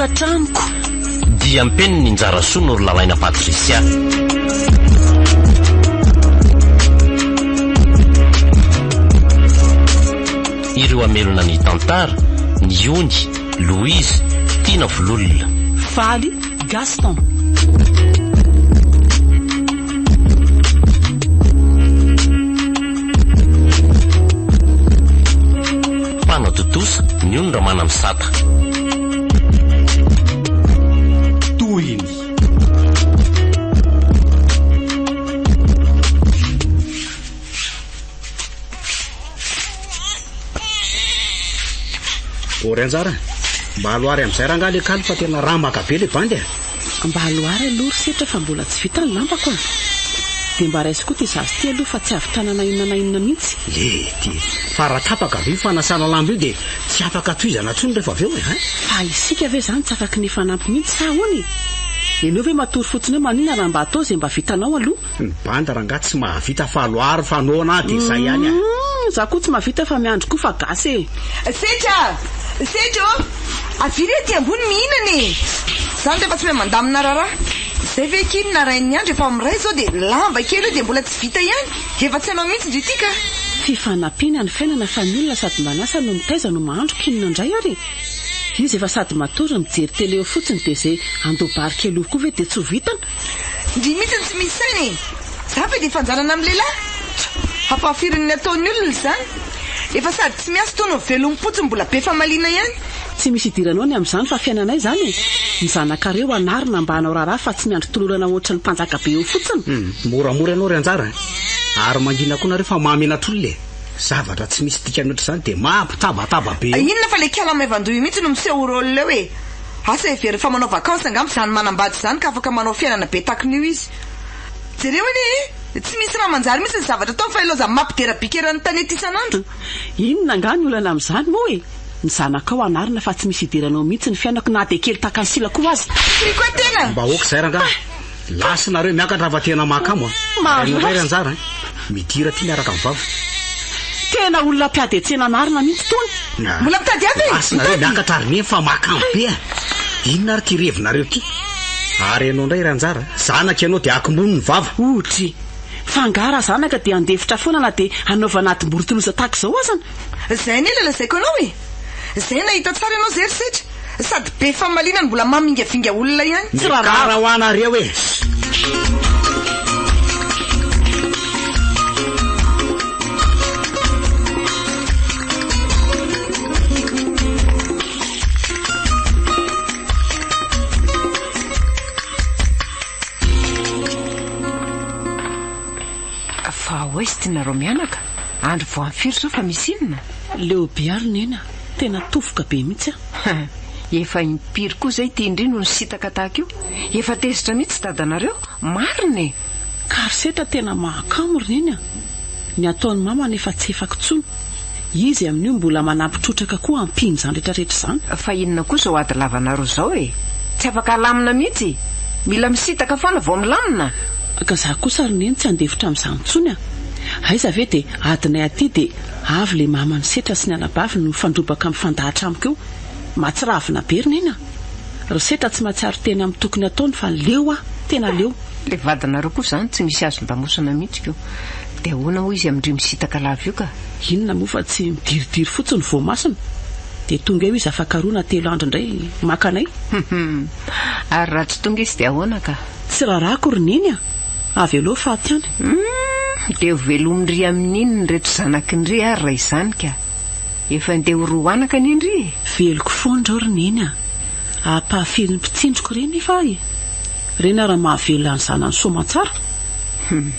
tokantranoko. Diam-peniny Njarasoa Norolalaina Patricia. Ireo hamelona ny tantara, Ny Ony, Louise, Tiana Vololona. Faly Gaston. Mpanatontosa, Ny Ony Ramanamisata. Tohiny. Ory anjara, mba aloary amin'izay rangaha le kaly fa tena ramaka be le bandy a! Mba aloary aloha ry setra fa mbola tsy vita ny lambako a! Dia mba raiso koa ity zaza ity aloha fa tsy ahavitana na inona na inona mihitsy. Lety, fa raha tapaka ve io fanasana lamba io dia tsy afaka tohizana intsony rehefa avy eo e! Hein? Fa isika ve izany tsy afaky ny hifanampy mihitsy sa ahoana e? Ianao ve matory fotsiny eo maninona raha mba atao izay mba vitanao aloha? Ny bandy rangaha tsy mahavita fa aloary fa noana aho dia izay ihany a! Humm, za koa tsy mahavita fa miandry koa fa gasy e! Setra! Setra ô! Avia re aty ambony mihinana e! Zany rehefa tsy mahay mandamina raharaha. Zay ve akia ny narain'ny andro efa miray izao dia lamba kely io dia mbola tsy vita ihany? Efa tsy hainao mihitsy ndry ity ka! Fifanampiana ny fiainana fa ny olona sady manasa no mitaiza no mahandro k'inona indray ary e! Izy efa sady matory no mijery télé eo fotsiny dia izay handoa-bary kely io koa ve dia tsy ho vitany? Ndry mihitsy no tsy misy saina e! Za ve dia fanjanana amin'ny lehilahy? Tch! Ampahafirin'ny ataon'ny olona izany? Efa sady tsy miasa toa no velom-potsiny mbola be famaliana ihany. Tsy misy idiranao ny amin'izany fa fiainanay izany e! Ny zanakareo anarina mba hanao raharaha fa tsy miandry tolorana ohatry ny mpanjaka be eo fotsiny. Hum, moramora ianao ry anjara a! Ary mangina koa nareo fa mahamenatr'olona e! Zavatra tsy misy dikany ohatr'izany dia mampitabataba be eo. Inona fa le kiala maivandoha io mihitsy no miseho ho rôle eo e! Asa heveriny fa manao vacances angamba izany manambady izany ka afaka manao fiainana be takin'io izy. Jereo anie e! Tsy misy raha manjary mihitsy ny zavatra ataony fa ilaozany mampidera bika eran'ny tanety isan'andro. Inona angaha ny olana amin'izany moa e? Ny zanakao anarina fa tsy misy idiranao mihitsy ny fiainako na dia kely tahaka ny sila koa aza. Tiako hoe tena. Mba ok izay rangahy. Lasa nareo miakatra fa tena mahakamo a. Ary ianao indray ry anjara a. Midira aty miaraka amin'ny vava. Tena olona mpiady an-tsena anarina mihitsy itony. Mbola mitady avy e! Lasa nareo miakatra ary neny fa mahakamo be a. Inona ary ity revinareo ity? Ary ianao indray ry anjara a. Zanaka ianao dia akombony ny vava. Odry. Fa angaha raha zanaka dia handefitra foana na dia hanaovana adim-borotoloza tahaka izao azany? Izay anie ilay lazaiko anao e! Izay nahita tsara ianao izay ry Setra! Sady be famaliana no mbola mamingavinga olona ihany. Tsy raharaha. Mikara ho anareo e! Fa ho aiza ty nareo mianaka? Andro vao amin'ny firy izao fa misy inona? Leo be ary Neny a! Tena tofoka be mihitsy aho. Efa impiry koa izay ity indry no nisintaka tahaka io? Efa tezitra mihitsy dadanareo? Marina e! Ka ry setra tena mahakamo ry Neny a! Ny ataon'i mama anefa tsy efako intsony. Izy amin'io mbola manampy trotraka koa ampian'izany rehetra rehetra izany. Fa inona koa izao ady lavanareo izao e? Tsy afaka alamina mihitsy? Mila misintaka foana vao milamina? Ka za kosa ry Neny tsy handefitra amin'izany intsony a! Aiza ve dia adinay aty dia avy ilay maman'i Setra sy ny anabaviny no mifandrobaka mifandahatra amiko eo. Mahatsiravina be ry Neny a! Ry Setra tsy mahatsiaro tena amin'ny tokony hataony fa leo aho, tena leo. Ilay vadinareo koa izany tsy misy azon-damosina mihitsy ko. Dia ahoana hoy izy amin-dry misintaka lava io ka? Inona moa fa tsy midiridiry fotsiny voamasina. Dia tonga eo izy afaka roa na telo andro indray maka anay. Hum! Ary raha tsy tonga izy dia ahoana ka? Tsy rarako ry Neny a! Avy aloha faty any. Hum! Dia ho velomin-dry amin'inona ireto zanakin-dry ary raha izany ka? Efa ndeha ho roa anaka anie ndry e! Veloko foana ireo ry Neny a! Ampahafirin'ny mpitsindroko ireny nefa aho e! Ireny ary mahavelona ny zanany soamantsara. Hum!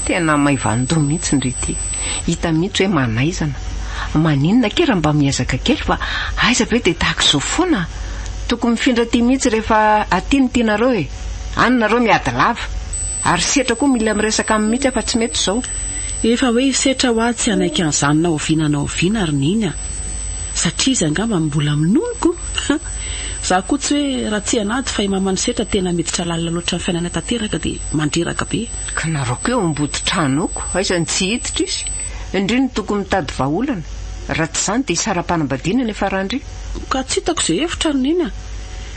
Tena maivan-doha mihitsy ndry ity. Hita mihitsy hoe manaizana. Maninona akia raha mba miezaka kely fa aiza ve dia tahaka izao foana? Tokony mifindra aty mihitsy rehefa aty no tianareo e! Any nareo miady lava. Ary Setra koa mila miresaka aminy mihitsy aho fa tsy mety izao. Efa hoe Setra hoa tsy hanaiky an'izany na oviana na oviana ry Neny a! Satria izy angamba mbola minono ko! Za koa tsy hoe ratsy an'ady fa i maman'i Setra tena miditra lalina loatra amin'ny fiainanay tanteraka dia mandreraka be. Ka nareo koa eo ambody trano eo ko, aiza no tsy hiditra izy? Ndry no tokony mitady vahaolana. Raha tsy izany dia hisara-panambadiana ny hiafarandry. Ka tsy hitako izay hevitra ry Neny a!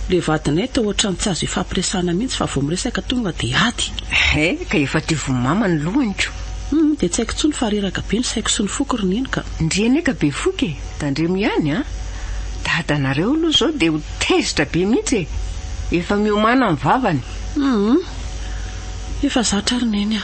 Le vadinay toa ohatran'ny tsy azo ifampiresahana mihitsy fa vao miresaka tonga dia ady. He, ka efa diovy mama ny lohany ko. Hum, dia tsy haiko intsony fa reraka be ny saiko sy ny foko ry Neny ka. Ndry anie ka be foka e! Tandremo ihany an! Dadanareo aloha izao dia ho tezitra be mihitsy e! Efa miomàna ny vavany. Hum, efa zatra ry Neny a!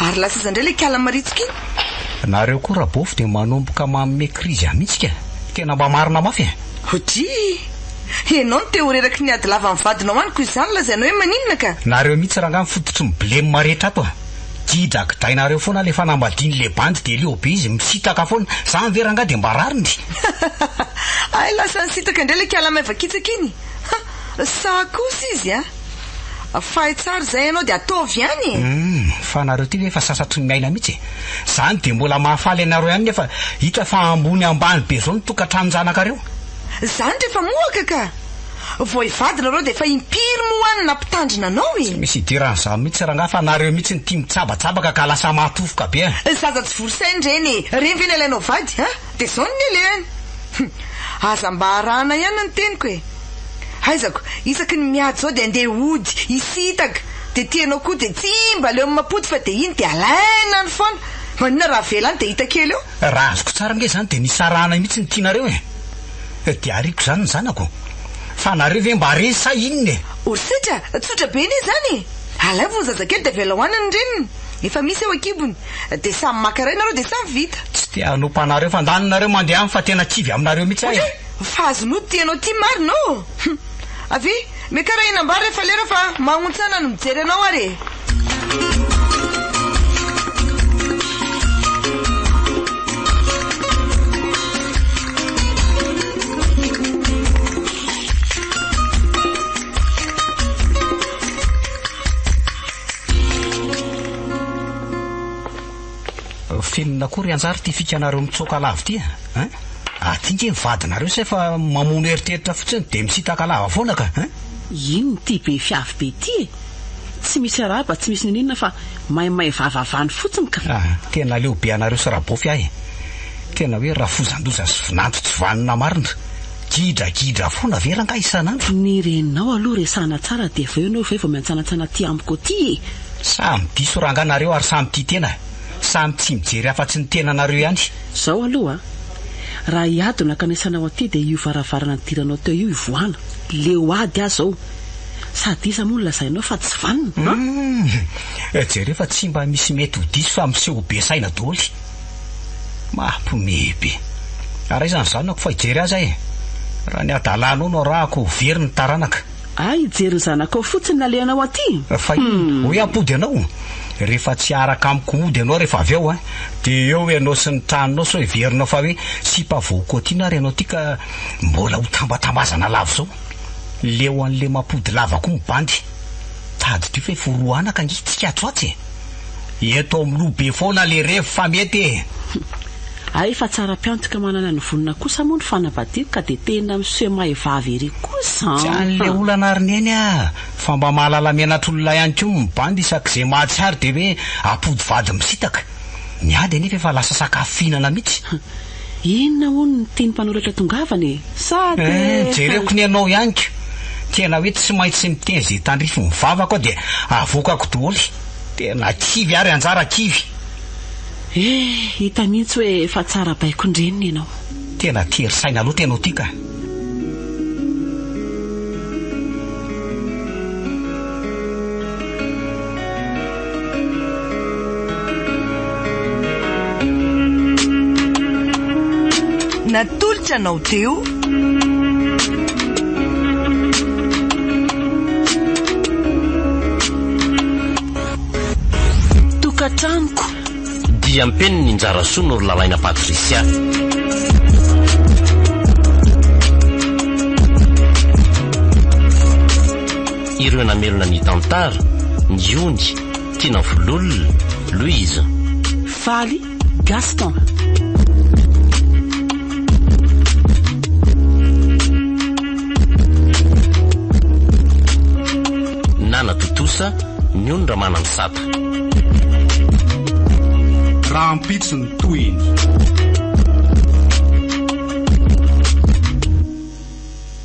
Ary lasa iza indray ilay kala maritsoka iny? Nareo koa Rabofy dia manomboka manome krizy ahy mihitsy ka! Tena mba marina mafy e! Odryy! Ianao no te ho reraky ny ady lava amin'ny vadinao any ko izany lazainao hoe maninona ka! Nareo mihitsy rangaha ny fototry ny blem rehetra ato a! Gidragidrainareo foana le fanambadian'i le bandy de leo be izy misitaka foana, zany ve rangaha de mba rariny? Hay lasa nisitaka indray le kala maivakitsaka iny! Ha! Sahy kosa izy a! Fahy tsara izay ianao dia ataovy ihany e! Humm, fa nareo ty ve efa sasatry ny miaina mihitsy e! Zany dia mbola mahafaly anareo ihany nefa hita fa ambony ambany be zao ny tokantranon-janakareo. Zany rehefa mohaka ka! Vao hivady nareo dia efa impiry moa aho no nampitandrina anao e! Tsy misy idiran'izany mihitsy rangahy fa nareo mihitsy no tia mitsabatsabaka ka lasa mahatofoka be a! Zaza tsy vory saina ireny e! Ireny ve no alainao vady a! Dia izao no nialehany. Hum! Aza mba arahana ihany ny teniko e! Aizako, isaky ny miady izao dia andeha hody, hisintaka, dia tianao koa dia tsy mba leo mapody fa dia iny dia alaina any foana. Maninona raha avela any dia hita kely eo? Raha azoko tsara ange izany dia nisarahana mihitsy ny tianareo e! Dia ariako izany ny zanako? Fa nareo ve mba reny sa inona e? Herisetra, tsotra be anie izany e! Alaivo ny zazakely dia avelao any ny reniny. Efa misy eo an-kibony. Dia samy maka iray nareo dia samy vita. Tsy te hanompa anareo fa ndany nareo mandeha any fa tena kivy aminareo mihitsy aho e! Fa azonao ty anao ty marina ô! Hum! Avia, miakara hihinam-bary rehefa lera fa mahontsana ny mijery anao ary e! F'inona koa ry Anjara ity fikanareo mitsoaka lava ity a? Aty nge ny vadinareo sa efa mamono eritreritra fotsiny dia misitaka lava foana ka? Inona ity be fiavy be ity e? Tsy misy arahaba tsy misy n'inon'inona fa maimay vava avy any fotsiny ka. Ah, tena leo be anareo sy Rabofy ahy e. Tena hoe rafozan-doza sy vinanto tsy vanona marina. Gidragidra foana ve rangahy isan'andro? Ny reninao aloha resahana tsara dia avy eo ianao ve vao miantsanantsana aty amiko aty e! Samy diso rangahy nareo ary samy tia tena. Samy tsy mijery afa-tsy ny tenanareo ihany. Zao aloha a! Raha hiady no nankanesanao aty dia io varavarana nidiranao teo io ivoahana. Leo ady aho zao. Sady iza moa no lazainao fa tsy vanona an? Humm! Jereo fa tsy mba misy mety ho diso fa miseho ho be saina doly. Mampiomehy be. Ary aiza ny zanako fa hijery azy aho e! Raha ny hadalanao no arahako ho very ny taranaka. Hay hijery ny zanakao fotsiny no alehanao aty? Fa inona? Hoe hampody anao? Rehefa tsy hiaraka amiko mody ianao rehefa avy eo an, dia eo ianao sy ny tranonao sao heverinao fa hoe sipa vao kotiana ary ianao ity ka mbola ho tambatambazana lava izao. Leo an'le mampody lava koa ny bandy. Tadidio fa efa ho roa anaka ange tsika atsy ho atsy e! Eto am loha be foana le revy fa mety e! Hay fa tsara mpiantoka manana ny vonona kosa moa ny fanambadiako ka dia tena miseho mahay vava ery kosa Tsy an! an'le olana ry neny a! Fa mba mahalala menatr'olona ihany koa ny bandy isak'izay mahatsiaro dia hoe ampody vady misitaka. Ny ady anefa efa lasa sakafo fihinana mihitsy. Inona hono ny tian'ny mpanoratra tongavana e? Sa dia. Eh, jereko ny anao ihany ko! Tena hoe tsy maintsy miteny izay tandrify ny vavako aho dia avoakako doholy. Tena kivy ary anjara kivy. Eh, hita mihitsy hoe efa tsara baikon-dreniny ianao. Tena tery saina loatra ianao ity ka. Natolotra anao teo. Tokantranoko. Diam-penin'i Njarasoa Norolalaina Patricia. Ireo namelona ny tantara, Ny Ony, Tiana Vololona, Louise. Faly Gaston. Nana Tontosa. Ny Ony Ramanamisata. Rahampitso ny tohiny.